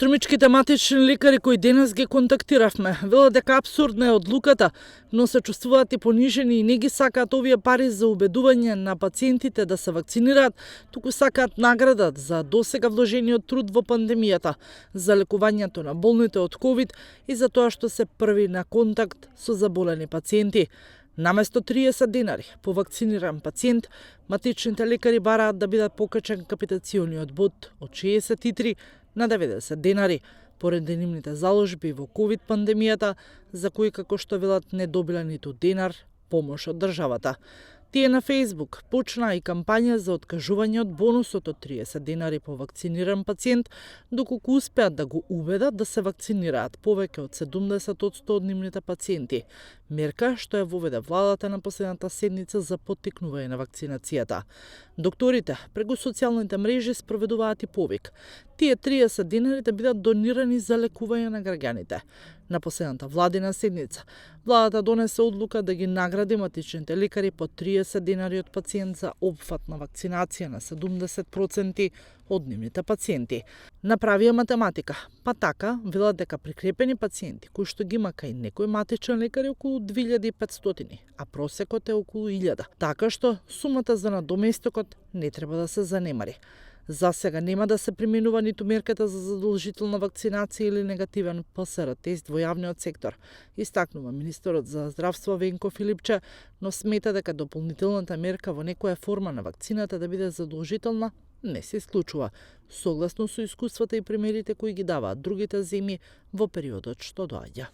Струмичките матични лекари кои денес ги контактиравме велат дека апсурдна е одлуката, но се чувствуваат и понижени и не ги сакаат овие пари за убедување на пациентите да се вакцинираат, туку сакаат наградат за досега вложениот труд во пандемијата, за лекувањето на болните од ковид и за тоа што се први на контакт со заболени пациенти. Наместо 30 денари по вакциниран пациент, матичните лекари бараат да бидат покачен капитациониот бод од 63 на 90 денари, поради нивните заложби во ковид пандемијата, за кои како што велат не добила ниту денар помош од државата. Тие на Facebook почнаа и кампања за откажување од бонусот од 30 денари по вакциниран пациент, доколку успеат да го убедат да се вакцинираат повеќе од 70% од нивните пациенти. Мерка што ја воведе владата на последната седница за поттикнување на вакцинацијата. Докторите преку социјалните мрежи спроведуваат и повик. Тие 30 денари да бидат донирани за лекување на граѓаните. На последната владина седница, владата донесе одлука да ги награди матичните лекари по 30 денари од пациент за опфатна вакцинација на 70% од нивните пациенти. Направија математика, па така велат дека прикрепени пациенти кои што ги има кај некој матичен лекар е околу 2500, а просекот е околу 1000. Така што сумата за надоместокот не треба да се занемари. За сега нема да се применува ниту мерката за задолжителна вакцинација или негативен ПСР тест во јавниот сектор, истакнува министерот за здравство Венко Филипче, но смета дека дополнителната мерка во некоја форма на вакцината да биде задолжителна не се исклучува, согласно со искуствата и примерите кои ги даваат другите земји во периодот што доаѓа.